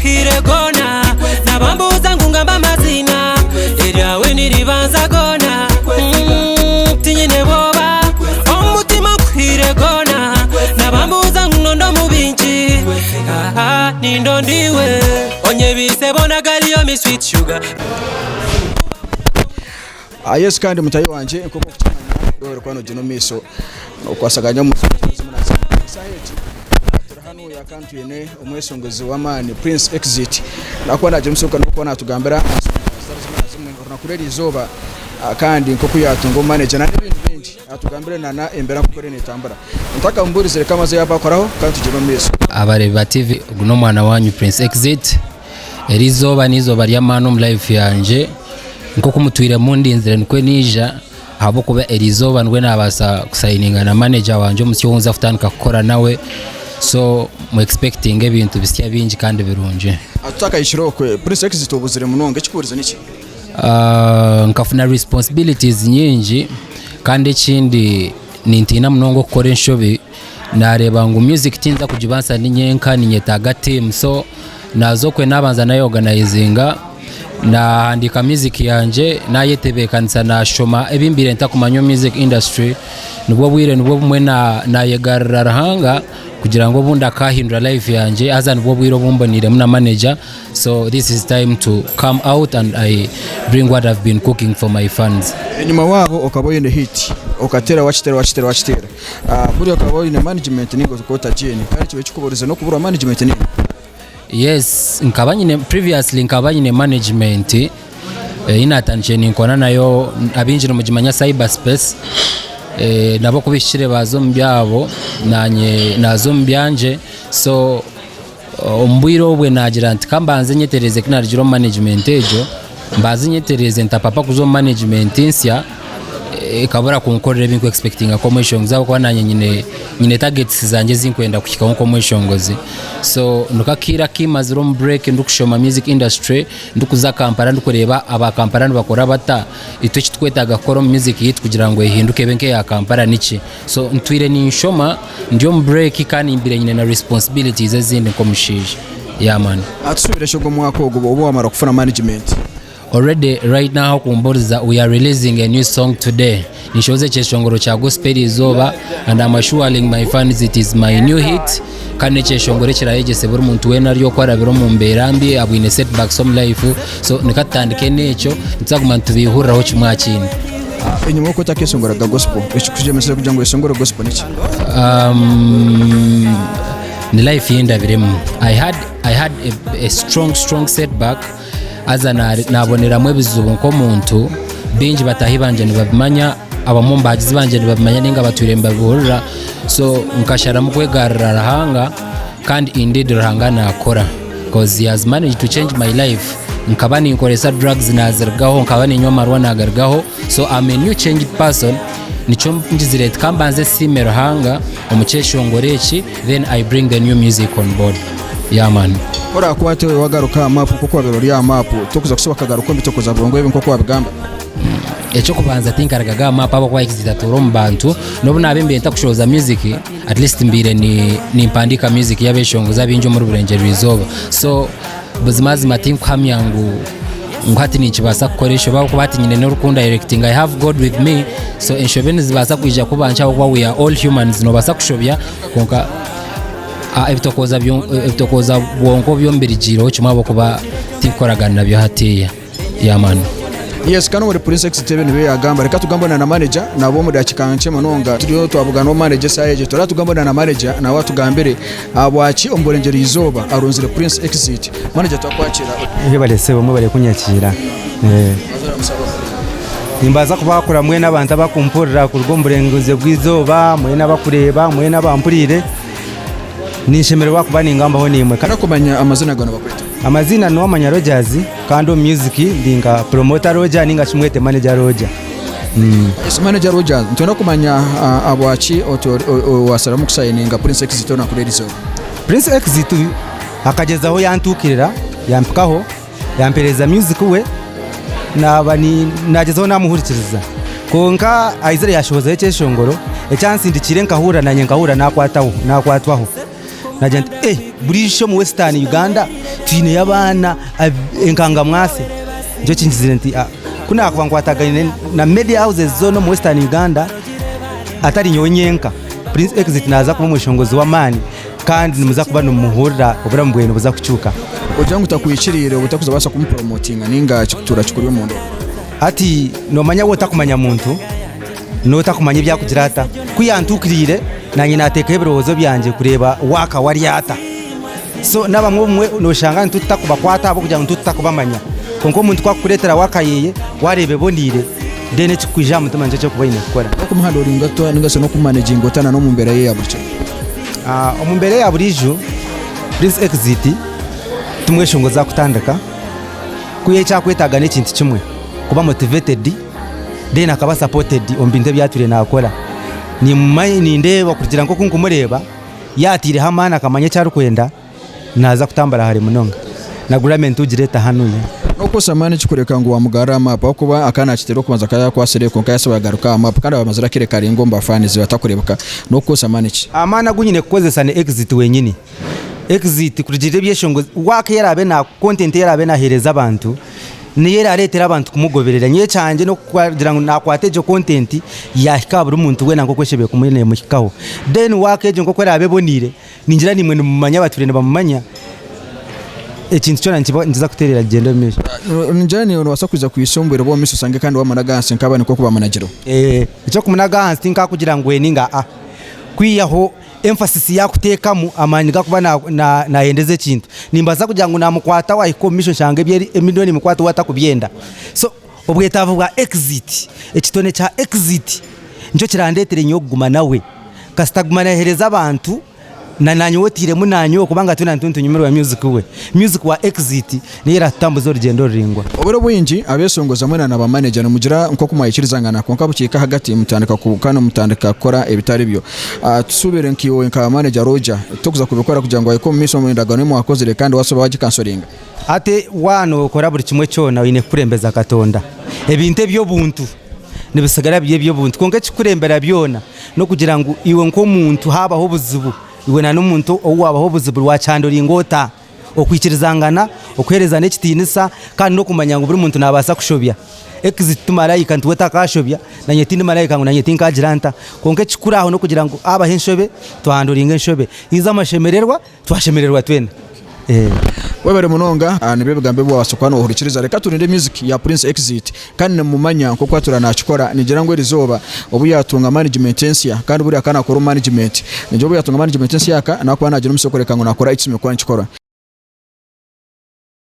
Guhire gona Nabambuuza ngu ngambe amaziina Eryawe niribanza gona Mm, Tinyine bwoba Omutima guhire gona Nabambuuza ngu nonda omu bingi Ah, Nindonda iwe Onyebiise bona gariyo mi sweet sugar Ah, Yesu kandi mutahi wangye nk'oku orikukimanya iwe orikuba nogyenda omu maisho nokwasaganya omu nshonga zimwe na zimwe. Eshaaha egi turi hanuya kandi twine omweshongozi w'amaani Prince Exit nakuba nagira omusoboka n'okuba natugambira aha nshonga zitari zimwe na zimwe orunaku rw'erizooba ah, kandi nk'oku yatunga omu manager na n'ebindi bingi atugambire na na embeera nk'oku eriyo netambura. Ntakamubuurize reka amaze yaaba akoraho kandi tugyende omu maisho. Abareebi ba TV ogu n'omwana wanyu Prince Exit. Eri izooba n'eizooba ry'amaani omu life yangye. Nk'oku mutwire mundinzire nikwo naija ahabw'okuba eri izooba nibwo naabaasa kusayininga na manager wangye omusya ou nza kutandika kukora nawe. So mu expectinge ebintu bisya bingi kandi birungi. Tutakahikire okwe, Prince Exit obuzire munonga, ekikuhurize niki? Nkafuna responsibilities nyingi kandi ekindi nintiina munonga okukora enshobi. Naareeba ngu music tinza kugibaasa ndi nyenka ninyetaaga team so naaza okwe naabanza nayeorganizinga naahandiika music yangye naayetebeekanisa naashoma ebi mbaire ntakumanya omu music industry nibwo obwire nibwo bumwe naayegarurira Ruhanga kugira ngu obundi akaahindura life yangye haza nibwo obwire obu mboneiremu na manager so this is time to come out and I bring what I've been cooking for my fans. Enyima waabo okaba oine hit okateera wakiteera wakiteera wakiteera. Buriya okaba oine management ninga okaba otagiine kandi ekibaire kikuburize n'okuburwa management ninga? Yes, nkaba nyine previously nkaba nyine management ei natandikire ninkora nayo abaingi nimugimanya cyber space eh, nabo ku bihikire baaza omu byabo nanye naaza omu byangye so omu bwire obwe naagira nti ka mbanze nyetereze ku naarugire omu management egyo mbanze nyetereze ntapapa kuza omu management nsya ekabura kunkorera ebi nkuexpectinga nk'omweshongozi ahabw'okuba naanye nyine nyine targets zangye ezi nkwenda kuhikaho nk'omweshongozi. So niko akaire aku mazire omu break ndikushoma music industry, ndikuza Kampala ndikureeba aba Kampala nibakora bata, itwe eki tukwetaaga kukora omu music yaitu kugira ngu ehinduke ebe nk'eya Kampala niki. So ntwire ninshoma, ndi omu break kandi mbaire nyine na responsibilities ezindi nk'omushaija. Yeah man. Tusubire shi ogwo mwaka ogwo obu wamara kufuna management. Already right now aho kumburiza we are releasing a new song today nishoza ekyeshongoro kya gospel erizooba and I'm assuring my fans it is my new hit kandi nekyeshongoro ekirayegyese buri muntu weena ari oku arabire omu mbeera mbi abwine setbacks omu life so nika tutandike n'ekyo nituzaguma nitubihuriraho kimwe aha kindi. Enyima okaba otakeshongoraga gospel, ekikugyemesire kugira ngu oyeshongore gospel niki? Um, ni life yindabiremu I had, I had a, a strong strong setback Haza naaboneramu ebizibu nk'omuntu, baingi bataahi bangye nibabimanya, abamwe omu bahagizi bangye nibabimanya nainga batwire nibabihurira, so nkasharamu kwegarurira Ruhanga kandi indeed Ruhanga naakora coz he has managed to change my life. Nkaba ninkoresa drugs naazirugaho, nkaba niinywa amarwa naagarugaho, so I'm a new changed person, nikyo ngizire nti ka mbanze nsiime Ruhanga omu kyeshongoro eki then I bring the new music on board. Yeah man. Ku oraakwate wagaruka aha maapu nk'oku waabaire ori aha maapu, tokuza kushuba akagaruka omu bitokoza bwongo ebi nk'oku waabigamba? Eky'okubanza tinkarugaga aha maapu ahabw'okuba Exit atuura omu bantu. N'obu naabe mbaire ntakushohoza music, at least mbaire ni nimpandiika music y'abeshongozi abaingi omuri Burengyerwa Izooba. So buzimazima tinkuhamya ngu ngu hati ninkibaasa kukora enshobe ahabw'okuba hati nyine n'orikundirectinga. I have God with me, so enshobe nizibaasa kwija kuba nkye ahabw'okuba we are all humans, noobaasa kushobya kwonka Ebitokooza ebitokooza bwonka byo mbirigiireho kimwe ahabw'okuba tinkukoragana nabyo hatiiya. Yeah man. Yes, kandi omuri Prince Exit ebyo nibyo yagamba. Reka tugambane na manager nabo omu dakiika nkye munonga. Turiyo twabugana manager esaaha egi. Turaba tugambane na manager nawe atugambire ahabwaki omu burengyerwa izooba arunzire Prince Exit. Manager twakwakira. Mwebare sebo mwebare kunyakiira. Nimbaasa kubakura mwena abantu abakumpurira kuruga omu burengyerwa bw'eizooba mwena abakureeba mwena abampuriire. Ninshemererwa kuba ningambaho naimwe. Kandi kumanya amazina gawe nibakweta? Amaziina Nuwamanya Rogers kandi omu music ndi nka Promoter Roger ninga shi mwete Manager Roger. Yes, Manager Roger, nitwenda kumanya ahabwaki wasaramu kusayininga Prince Exit orunaku rw'erizooba. Prince Exit akagyezaho yantuukirira yampikaho. Yampereza music we naaba nagyezaho namuhurikiriza kwonka aizire yashohozaho ekyeshongoro ekyansindikiire nkahurira nanye nkahurira nakwataho nakwatwaho. Nagira nti eh buriisho omu Western Uganda twineyo abaana enkangamwase. Nikyo kingizire nti ah ku naakuba nkwatagaine na media houses zoona omu Western Uganda atari nyowe nyenka, Prince Exit naaza kuba omweshongozi w'amaani kandi nimuza kuba nimumuhurira oburamu bwe nibuza kukyuka. Ogira ngu takuhikiriire obutakuza baasa kumupromotinga ninga kikutuura kikuri omunda? Hati noomanya waaba otakumanya muntu, N'otakumanya ebi arikugira ata. Ku yantuukiriire, naanye naateekaho ebirowoozo byangye kureeba waaka we ari ata. So n'abamwe obumwe nooshanga nitutakubakwata ahabw'okugira ngu nitutakubamanya. Kwonka omuntu ku arikukureetera waaka yeeye, waareeba eboneire, then ekikukwija aha mutima nikyo eki orikuba oine kukora. N'okumuhandoringa ota ninga shi n'okumumaneginga ota n'omu mbeera ye ya buri kiro? Omu mbeera eya buriijo, Prince Exit timweshongozi akutandika, ku eki arikwetaaga n'ekintu kimwe, kuba motivated. Then akaba supported omu bintu ebi atwire nakora. Nimumanya nindeeba kurugiirira nk'oku nkumureeba, yaataireho amaani akamanya eki arikwenda, naaza kutambura hare munonga. Na Grammy nitugireeta hanuya. N'okukozesa amaani ekirikureka ngu wamugarura aha map ahabw'okuba akaba nakiteera okubanza akaba yakwatsire kwonka yasiba yagaruka aha map kandi aba amazire akaire karaingwa omu ba fans batakureebeka. N'okukozesa maani ki? Amaani agu nyine kukozesa ni Exit wenyini. Exit kurugiirira ebyeshongozi, work ei araabe na content ei araabe naheereza abantu, niyo eraareetera abantu kumugoberera. Nyowe ekyangye n'okugira ngu naakwata egyo content yaahika aha buri muntu weena nk'oku eshemereire kuba neemuhikaho. Then work egyo nk'oku eraabe eboneire, ningira naimwe nimumanya abatwire nibamumanya, ekintu kyona nikiba nikiza kuteerera kigyende omu maisho. Ningira naiwe noobaasa kwija kwitsya omu bwire bw'omu maisho oshange kandi waamunaga ahansi nk'aba nikwo oku baamunagireho. Eky'okumunaga ahansi tinkaakugira ngu ninga aa, kwihaho emphasis yakuteekamu amaani gakuba nayendeza ekintu nimbaasa kugira ngu namukwata wahika omu maisho nshanga ebi nimukwata we atakubyenda so obwetaavu bwa exit ekitone kya exit nikyo kirandetere nyowe kuguma nawe kasita aguma nahereza abantu na nanyowe oteiremu nanyowe kubanga twena nituba nitunyumirwa music we, music wa exit niyo eratutambuza orugyendo ruraingwa. Obwire obwingi abeshongozi hamwe na ba manager nimugira nk'oku mwayikirizangana kwonka bukihika ahagati mutandika kandi mutandika kukora ebitari byo. Tusuubire nkaiwe nka manager Roger tokuza kubikora kugira ngu wahika omu maisho omu endagaano ei mwakozire kandi wasoba wagikansoringa. Hati waaba nookora buri kimwe kyona oine kukurembeza Katonda. Ebintu eby'obuntu nibisigara biri eby'obuntu kwonka ekirikurembera byona n'okugira ngu iwe nk'omuntu haabaho obuzibu iwe na n'omuntu ou waabaho obuzibu wakihandoringa ota? Okwikirizangana, okuheerezana ekitiinisa kandi n'okumanya ngu buri muntu naabaasa kushobya. Exit ti maraika nti we takaashobya, naanye tindi maraika ngu naanye tinkaagira nta. Kwonka ekikuru aho n'okugira ngu haabaho enshobe, twahanduringa enshobe. Haija amashemererwa, twashemererwa twena. Webare munonga nibyo ebigambo ebi wabaasa kuba nohurikiriza. Reka turinde music ya Prince Exit kandi nimumanya nkoku atura nakikora. Ningira ngu erizooba obu yatunga management ensya kandi buriya akaba nakora omu management. Ningira obu yatunga management ensya aka nakuba nagira omugisha gwokureka ngu nakora ekishemereire kuba nikikorwa.